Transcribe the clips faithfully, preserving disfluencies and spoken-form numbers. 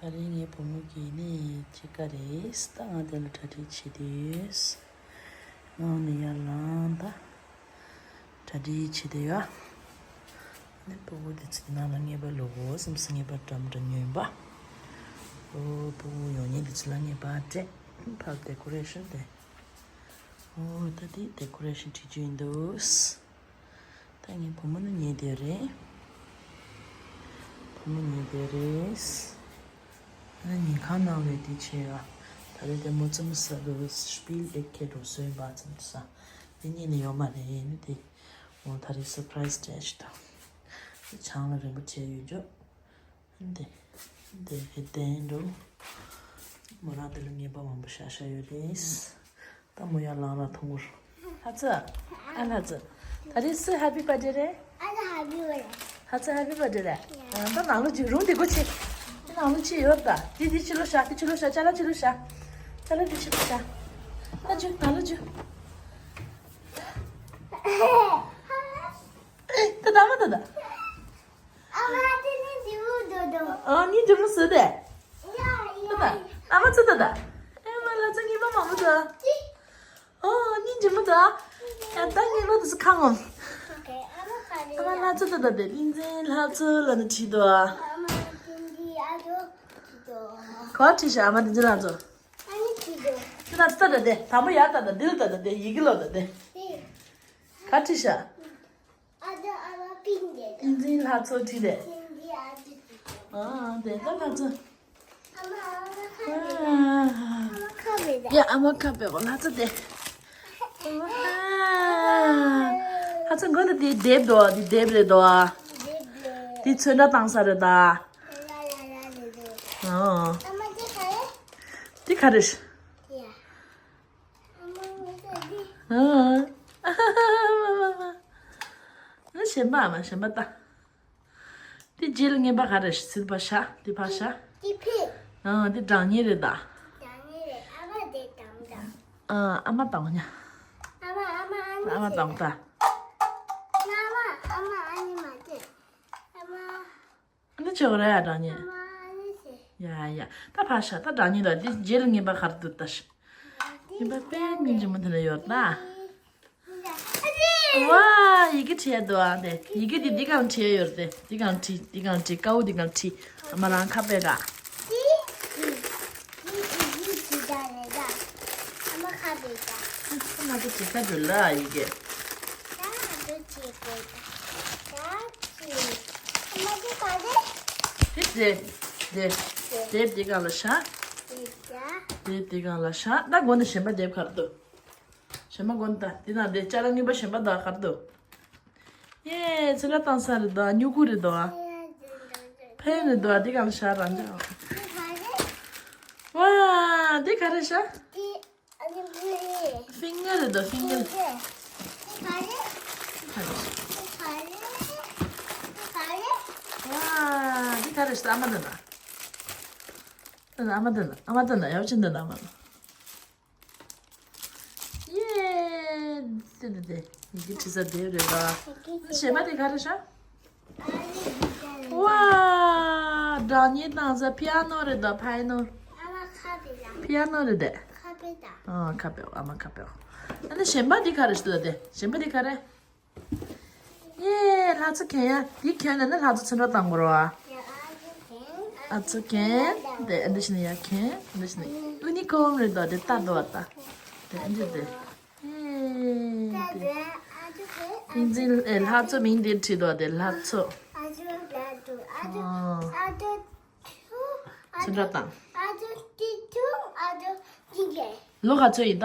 ད་རིང་ངའི་བུ་མོ་གིས་ནི་ཕྱེད་ཀ་རེད། ད་ང་དེ་ལ་གྲ་སྒྲིག་བྱེད་དུས། ངའང་ནི་ཡར་ལངས་ད། གྲ་སྒྲིག་བྱེད་དུས་ཡ། ནི་སྤུ་གུ་དེ་ཚོའི་ནང་ལ་ངེས་པ་ལོག་གོ་སེམས་སུ་ངེས་པ་འགྲམ་འདྲ་ཉོན་པ། ཨོ་སྤུ་གུ་ཡོང་ཉེན་དེ་ཚོ་ལ་ངེས་པ་སྤྲད། ཕར་ཌེ་ཀོ་རེ་ཤན་དེ། ཨོ་ད་དེ་ཌེ་ཀོ་རེ་ཤན་བྲིས་རྒྱུ་ཡིན་འདུག་ད་ངའི་བུ་མོ་ནི་ཉལ་བསྡད་རེད། བུ་མོ་ཉལ་བསྡད་རེད། ཨ་ནི་ཉལ་ཁང་ནང་ལ་དེ་བྱས་ཡ། ད་རེས་དེ་མོ་ཙམ་ཟ་དུ་སྤིལ་ཨེག་ཁེ་འགྲོ་སོན་པ་ཙམ་དུ་ཟ། དེ་གཉིས་ནི་ཡོད་མ་རེད་ནི་དེ། འོ་ད་རེས་སར་པ་རའི་སི་སྤྲད་ཤི་ད། དེ་ཆང་ལ་རན་པོ་བྱས་ཡོད་འཇོག་འདི། འདི་ཧེ་བསྟན་འགྲོ། མོ་རང་དེ་ལ་ངེས་པ་མང་པོ་བཞག་བཞག་ཡོད་རེད། ད་མོ་ཡར་ལངས་ལ་ཐོང་གུར། ལྷ་ཚོ། ཨ་ལྷ་ཚོ། ད་རེས་སུ་ཧེ་པི་བྷར་ཌེ་རེད། ཨ་ལ་ཧེ་པི་བྷར་ཌེ། ལྷ་ཚོ་ཧེ་པི་བྷར་ཌེ་རེད། ཡ། ད་ནང་ལོགས་ཅིག་རུང་དེ་གོ་ཆེ། ད་ནང་ལོགས་ཅིག་ཡོད་ད། དེ་དེ་ཕྱི་ལོགས་བཞག་དེ་ཕྱི་ལོགས་བཞག་ཅ་ལག་ཕྱི་ལོགས་བཞག་ཅ་ལག་དེ་ཕྱི་ལོགས་བཞག་ད་ཅུ་ནང་ལོགས་ཅུ། ཨེ་ད་ད་མ་ད་ད། ཨ་མ་དེ་ནི་འཇིམ་མོ་འདུག་འདུག་ཨ་ནི་འཇིམ་མོ་བཟོས་ཏེ། ཡ་ཡ། ཨ་མ་ཚོ་ད་ད། ཨེ་མ་ལ་ཚོ་ཉི་མ་མང་པོ་འདུག་ཨ་ནི་འཇིམ་མོ་འདུག་ཡ་ད་ངའི་བློ་དུ་སུ་ཁ་ངོམ། ཨ་མ་ལ་ཚོ་ད་ད་དེ་ཏིང་འཛིན་ལྷ་ཚོ་ལ་ནི་བྲིས་འདུག་ཨ་མ་ཏིང་འཛིན་ཨ་ཚོ་བྲིས་འདུག་ག་བྲིས་ཤག་ཨ་མ་ཏིང་འཛིན་ལྷ་ཚོ། ཨ་ནི་བྲིས་འདུག་དེ་ད་ཚོ་ད་ད་དེ་དང་པོ་ཡར་ད་ད་འདི་ལ་ད་ད་དེ་ཡི་གེ་ལོ་ད་དེ། ག་བྲིས་ཤག་ཨ་ཅོ་ཨ་མ་པིན་ཏེ་ཏིང་འཛིན་ལྷ་ཚོགས་བྲིས་ཏེ། ཏིང་འཛིན་ཨ་ཅོ་ཏི་ཏོ། ཨ་དེ་ལྟ་ལྷ་ཚོགས། ཨ་མ་ཨ་མ་ཁ་བེ་ཏ། ཨ་མ་ཁ་བེ་ཏ། ཡ་ཨ་མ་ཁ་བེ་གོ་ལྷ་ཚོགས་དེ། ལྷ་ཚོགས་མགོ་ནས་དེ་དེབ་དོ་དེ་དེབ་རེད་དོ། དེ་ཚོན་ཁྲ་བཏང་ས་རེད་ད། ཨ་མ་དེ་ག་རེ། དེ་ག་རེ། ཨ་མ་ངོ་ཚ་འདི། ཨ། ཨ་གཞན་པ་ཨ་མ་གཞན་པ་ལྟ། འདི་རྗེས་ལ་ངན་པ་ག་རེ་ཟིལ་པ་ཤ་འདི་ཕ་ཤ། འདི་ཕི། ཨ་འདི་སྦྲང་ཉེ་རེད་ད། སྦྲང་ཉེ་རེད་ཨ་མ་དེ་དང་ད། ཨ་ཨ་མ་དང་ཉ། ཨ་མ་ཨ་མ་ཨ་ནི་ཨ་མ་དང་ད། ཨ་མ་ཨ་མ་ཨ་ནི་མ་དེ། ཨ་མ། འདི་ཆོག་རེད་ཨ་དྲང་ཉེ། ཡ་ཡ་ད་ཕར་ཤ་ད་དྲང་ཉེ་ལ་འདི་རྗེས་ལ་ངན་པ་གར་འདུག་ད་ཤ། ངན་པ་དཔེ་སྙིང་རྗེ་མོ་དེ་ལ་ཡོད་ན། ཝ་ཡི་གེ་བྲིས་འདུག་ཨ་དེ་ཡི་གེ་འདི་འདི་གང་བྲིས་ཡོད་དེ་འདི་གང་བྲིས་འདི་གང་བྲིས་ཀའུ་འདི་གང་བྲིས་ཨ་མ་རང་ཁ་པས་ག་ཨ་མ་ཁ་པས་ག་ཨ་མ་ཁ་པས་ག་ཨ་མ་ཁ་པས་ག་ཨ་མ་ཁ་པས་ག་ཨ་མ་ཁ་པས་ག་ཨ་མ་དེ་ག་རེ། དེ་དེ་དེ་དེ་དེ་གང་ལ་ཤ། དེ་དེ་གང་ལ་ཤ་ད་མགོ་ནས་གཞན་པ་དེབ་གར་འདུག་གཞན་པ་མགོ་ནས་ད་དེ་ན་དེ་ཅ་ལག་རྙིང་པ་གཞན་པ་ད་གར་འདུག་ཡེ་ཚོན་ཁྲ་བཏང་ས་རེད་དོ་སྨྱུ་གུ་རེད་དོ། ཕན་རེད་དོ་དེ་གང་ལ་ཤ་རང་ཅག་ཝ་དེ་ག་རེ་ཤ། ཕིང་གར་རེད་དོ་ཕིང་གར། ཕིང་གར། ཕིང་གར། ཕིང་གར། ཕིང་གར། ཝ། འདི་ག་རེ་ཟ་མ་འདི་ན། འདི་ན་ཨ་མ་འདི་ན་ཨ་མ་འདི་ན་ཡག་ཅིག་འདི་ན་ཨ་མ་ན། ཡེ། འདི་འདི་འདི། ཡི་གེ་བྲིས་ས་དེ་རེད་པ། གཞན་པ་འདི་ག་རེ་ཟ། ཝ། སྒྲ་སྙན་བཏང་ས་པི་ཡ་ནོ་རེད་ད་པི་ཡ་ནོ། ཨ་མ་ཁ་པེ་ད། པི་ཡ་ནོ་རེད་དེ། ཁ་པེ་ད། ཨ་ཁ་པེ་ཨ་མ་ཁ་པེ། ཨ་ནི་གཞན་པ་འདི་ག་རེ་ཞུ་ད་དེ་གཞན་པ་འདི་ག་རེ། ཡེ་ལྷ་ཚོ་གན་ཡ་འདི་གན་ནས་ནི་ལྷ་ཚོ་ཚོན་ཁྲ་བཏང་དགོས་རོ། ཨ་ཚོ་གན་དེ་ཨ་འདི་ཞིག་ནི་ཡ་གན་ཨ་འདི་ཞིག་ནི་ཡུ་ནི་ཀོརན་རེད་ད་དེ་ལྟ་དོ་བ་ད་དེ་ཨ་འདི་དེ། ཏིང་འཛིན་ཨེ་ལྷ་ཚོ་མིང་འདིར་བྲིས་འདུག་སྟེ་ལྷ་ཚོ། ཨ། ཚོན་ཁྲ་དང་། ལོ་ག་ཚོད་ཡིན་ད།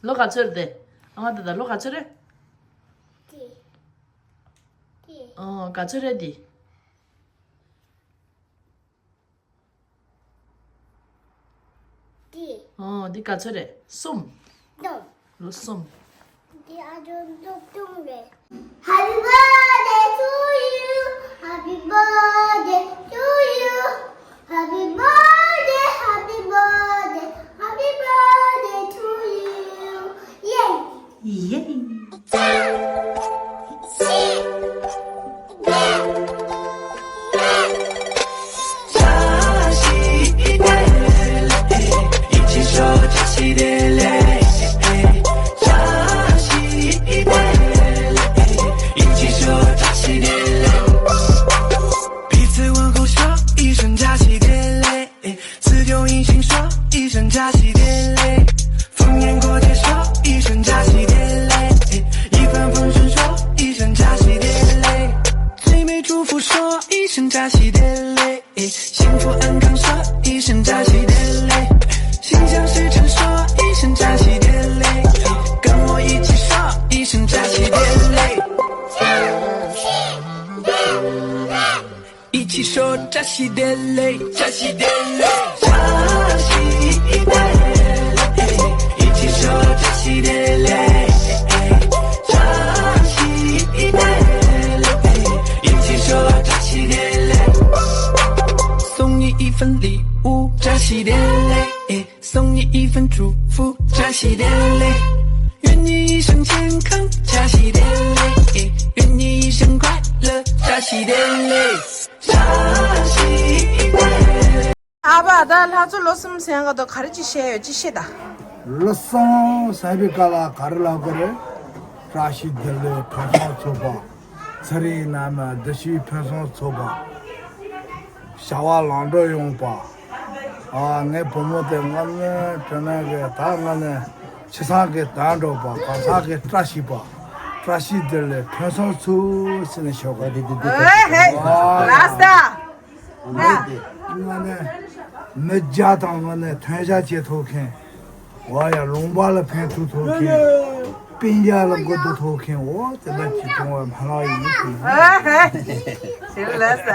ལོ་ག་ཚོད་རེད་དེ། ཨ་མ་ད་ད་ལོ་ག་ཚོད་རེད། ཨོ་ག་ཚོད་རེད་དེ། འདི། ཨོ་འདི་ག་ཚོད་རེད། གསུམ། གསུམ། ལོ་གསུམ། འདི་ཨ་ཇོ་སློབ་ཐུང་རེད། Happy birthday to you. Happy birthday to you. Happy birthday, happy birthday, happy birthday to you. Yay! Yay! 祝福说一声扎西德勒，幸福安康说一声扎西德勒，心想事成说一声扎西德勒，跟我一起说一声扎西德勒。一起说扎西德勒，扎西德勒，扎西德勒，一起说扎西德勒，扎西德勒，一起说扎西德勒。送你一份礼物，扎西德勒，送你一份祝福，扎西德勒。愿你一生健康，扎西德勒，愿你一生快乐，扎西德勒。 ཨ་ཕ། ད་ལྷ་མཚོ་ལོ་གསུམ་ཟེར་ཡག་དེ་ག་རེ་ཅིག་བཤད་ཡོད་ཅིག་བཤད་ད། ལོ་གསུམ་ཟེར་བའི་སྐབས་ལ་ག་རེ་ལབ་དགོས་རེད། བཀྲ་ཤིས་བདེ་ལེགས་ཕུན་སུམ་ཚོགས་པ། ཚེ་རིང་ནད་མེད་བདེ་སྐྱིད་ཕུན་སུམ་ཚོགས་པ། བྱ་བ་ལམ་འགྲོ་ཡོང་བ། ཨ། ངའི་བུ་མོ་དེ་སྔ་མོ་དྲན་ན་གི་ད་སྔ་ནས་ཁྱིམ་ཚང་གི་དོན་འགྲུབ་པ། གང་ཟག་གི་བཀྲ་ཤིས་པ། བཀྲ་ཤིས་བདེ་ལེགས་ཕུན་སུམ་ཚོགས་ཟེར་ནས་ཞོག་གི། ཨོ་ཧེ། ཨ། ལགས་སོ། ཡ། ང་ནི་མི་བརྒྱ་དང་ང་ནི་མཐུན་ཞབས་བྱེད་ཐུབ་མཁན། འོ་ཡ། ལུང་པ་ལ་ཕན་ཐོགས་ཐུབ་མཁན། སྤུན་ཀྱག་ལ་མགོ་འདོགས་ཐུབ་མཁན། འོ་དེ་འདྲ་ཅིག་བྱུང་བ་མ་ལགས་ཡིན་ཟེར། ཨ་ཧེ། ཟེར་ལ་ས།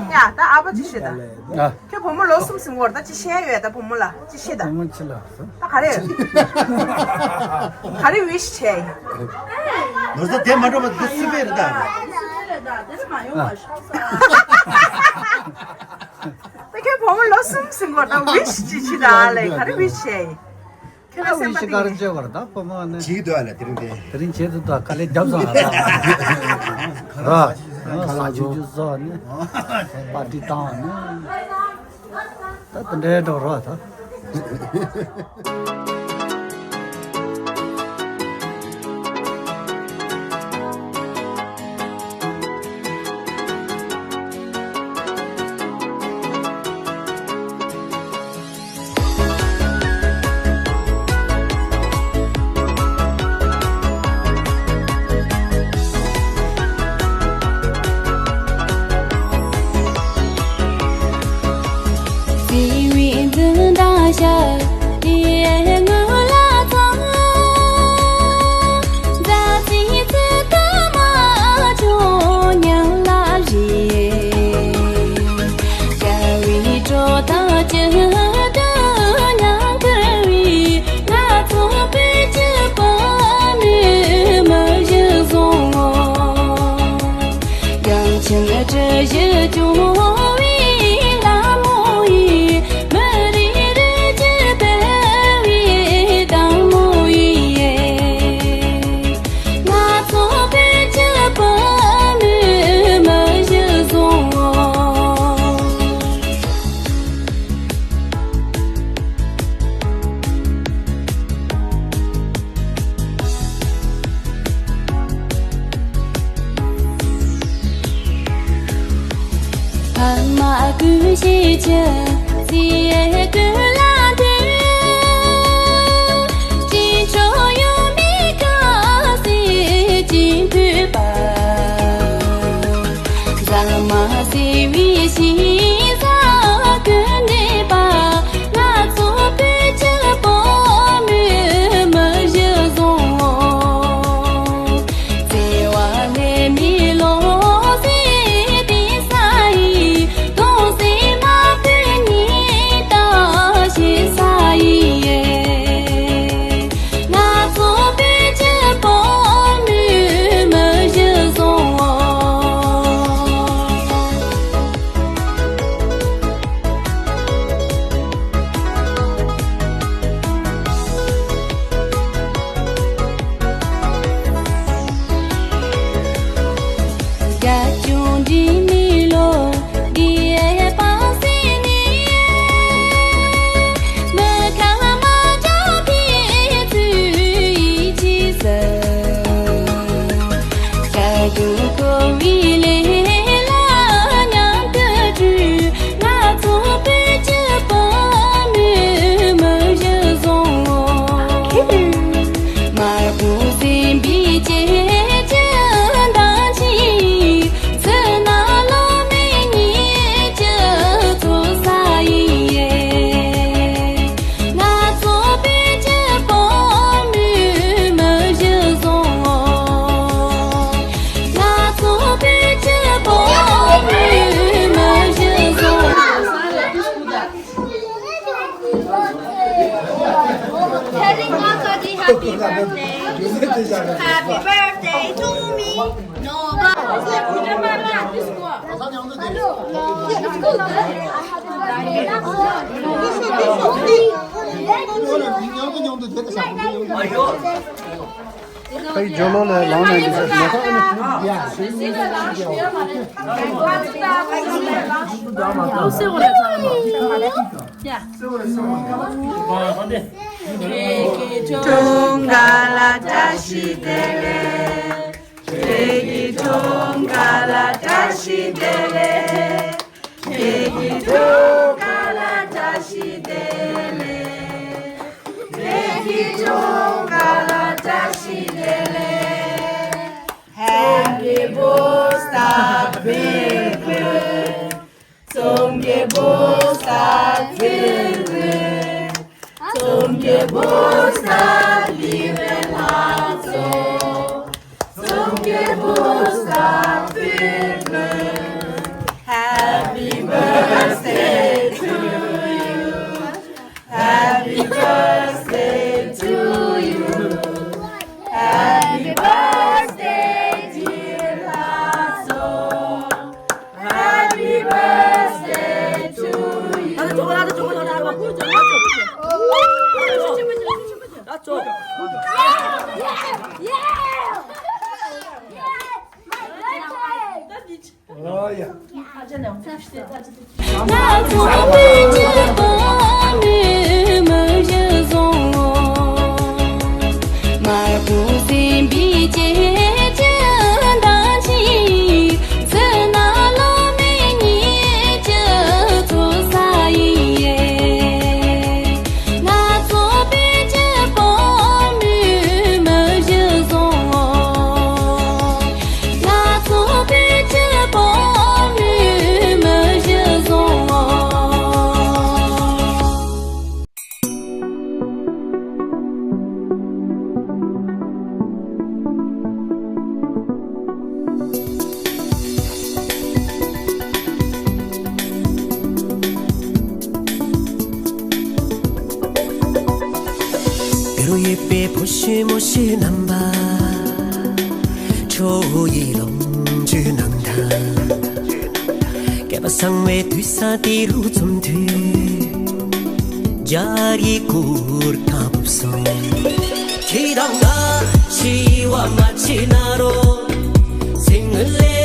ཡ། ད་ཨ་ཕ་ཅིག་བཤད་ད། ཨ། ཁྱོད་བུ་མོ་ལོ་གསུམ་ཟིན་གོ་ར། ད་ཅིག་བཤད་ཡོད་ད་བུ་མོ་ལ་ཅིག་བཤད་ད། བུ་མོ་ཅི་ལ་ཟེར། ད་ག་རེ། ག་རེ་ཝིཤ་བྱས་ཡིན། ནོར་ས་དེ་མ་འགྲོ་བ་དེ་སུ་པེ་རེད་ད། ད་ཁྱོད་བུ་མོ་ལོ་གསུམ་ཟིན་གོ་ར། ད་ཝིཤ་ཅིག་བྱེད་ད་ལེ། ག་རེ་ཝིཤ་བྱས་ཡིན། ཁྱེད་ལ་ཝི་ཤི་ག་རེ་བྱེད་དགོས་རེད་ད་བུ་མོ་ནི། བྱེད་འདུག་ཨ་ལ་དེ་རིང་དེ། དེ་རིང་བྱེད་འདུག་ད། དཀའ་ལས་རྒྱབ་སོང་ཨ་ལ། ར། ས་ཆུ་ཆུ་བཟོ་ནི། པར་ཊི་བཏང་ནི། ད་དེ་འདྲའི་འགྲོ་རོགས་ད། ཁའི་ཇོ་ལོ་ལ་ལང་ན་འདི་ས་མེ་ཁ་ཨ་ནི་ཡ། ཀྲུང་ག་ལ་བཀྲ་ཤིས་བདེ་ལེགས། བོད་ཀྱི་ཀྲུང་ག་ལ་བཀྲ་ཤིས་བདེ་ལེགས། བོད་ཀྱི་ཀྲུང་ག་ལ་བཀྲ་ཤིས་བདེ་ལེགས། བོད་ཀྱི་ཀྲུང་ག་ལ་བཀྲ་ཤིས་བདེ་ལེགས། Happy birthday to you. ཚོང་གི་བོད་ས་ཚེ་རིང་། ཚོང་གི་བོད་ས་འདི་བའི་ལྷ་ཚོགས། ཚོང་གི་བོད་ས་ཚེ་རིང་། Happy birthday to you. Happy birthday to you. Happy birthday, dear Lasso. Happy birthday to you. Yeah, yeah, yeah. ཨོ་ཡ། ཡོད་པའི་ཕོ་ཤི་མོ་ཤི་རྣམ་པ། ཁྲོ་བོ་ཡི་ལོངས་སྤྱོད་རྣམ་ཐར། བསྐལ་པ་བཟང་བའི་དུས་ས་དེ་རུ་འཛོམས་དུས། རྒྱ་རིགས་གུར་དཀར་ཕུབ་སོང་། ཁྱེད་རང་ང་ཤི་བ་མ་བྱེད་ན་རོ། སེང་ལེ་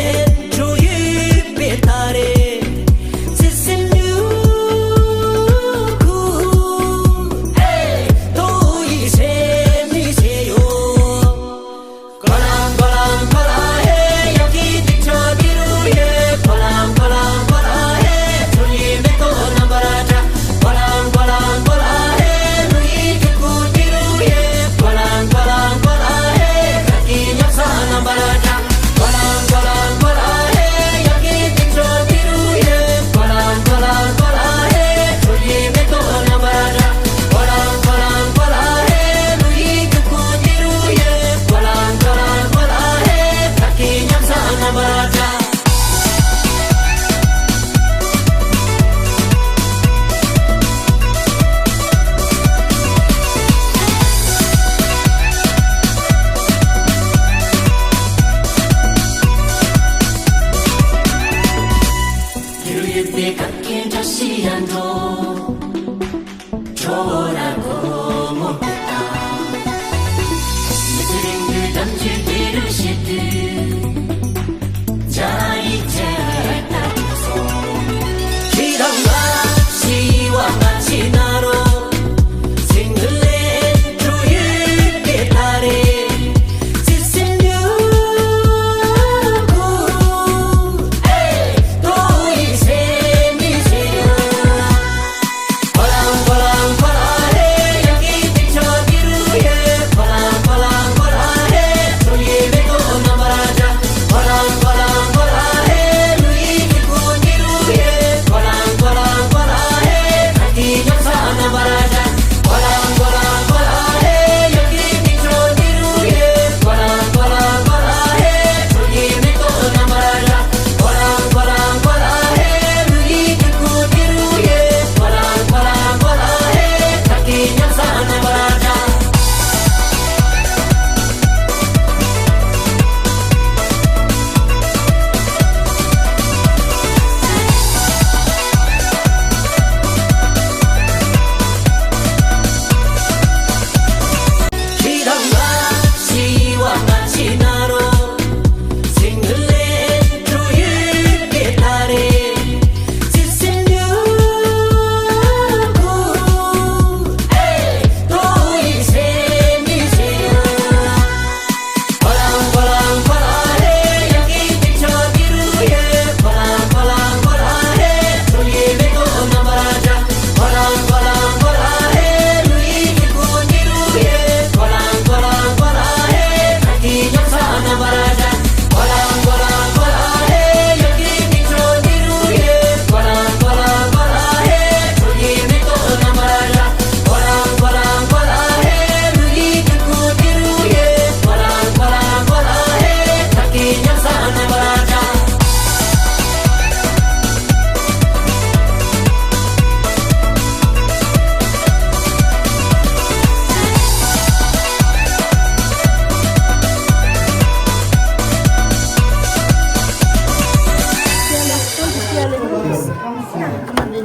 འགྲོ་ཡོད་པའི་ད་རེ། ཚེ་སྲིན་ཉུ་གུ། ཨེ། དོ་ཡི་ཤེས་མི་ཤེས་ཡོ།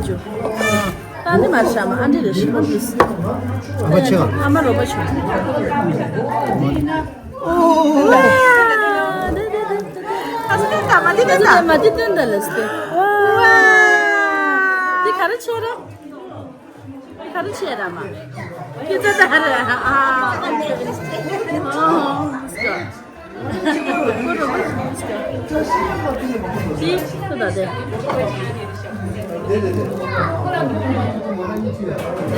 ད་ནི་མར་ཤ་མ་ཨ་འདྲི་རེ་ཤི་མ་མིས། ཨ་མ་ཆེ་བ། ཨ་མ་རོ་པ་ཆུ། ཨོ། ཝ། དེ་དེ་དེ་དེ། ཨ་སི་ཏན་ད་མ་དི་ཏན་ད། མ་དི་ཏན་ད་ལས་ཏེ། ཝ། དེ་ག་རེ་ཆེ་ར། ག་རེ་ཆེ་ར་མ། ཁྱི་ཙ་ད་ར། ཨ། ཨ། ཅི། ཁོ་ད་དེ།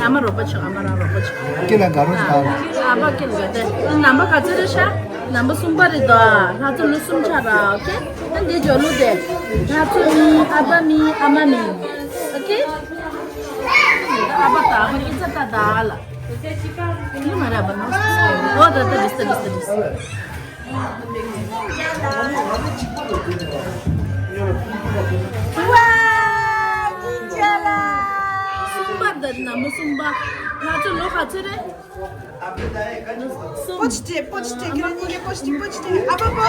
ཨ་མ་རོགས་པ་ཆོག་ཨ་མ་རང་རོགས་པ་ཆོག་སྐྱེ་ལ་དགའ་རོགས་དང་། ཨ་ཕ་སྐྱེ་ལ་དགའ་དེ། ནམ་པ་ག་ཚོད་རེད་ཤག་ནམ་པ་གསུམ་པ་རེད་དོ། ང་ཚོ་ལོ་གསུམ་ཆགས་ར། ཨོ་ཁེ། ཨ་འདི་ཇོ་ལུ་དེ། ང་ཚོ་གཉིས། ཨ་ཕ་གཉིས། ཨ་མ་གཉིས། ཨོ་ཁེ། ཨ་ཕ་དང་ཨ་མ་སྐྱེ་ཚ་ད་ད་ལ། ནི་མ་ར་བ་ནོ། ཨོ་ད་ད་ལིས་ད་ལིས་ད་ལིས། ཝ། གསུམ་པ་དང་ནམ་པ་གསུམ་པ། ང་ཚོ་ལོ་ག་ཚོད་རེད། གསུམ། པོ་ཆི་ཏེ། པོ་ཆི་ཏེ། ཁྱེད་རང་གཉིས་ཀྱི་པོ་ཆི་ཏེ། པོ་ཆི་ཏེ། ཨ་པ་པ།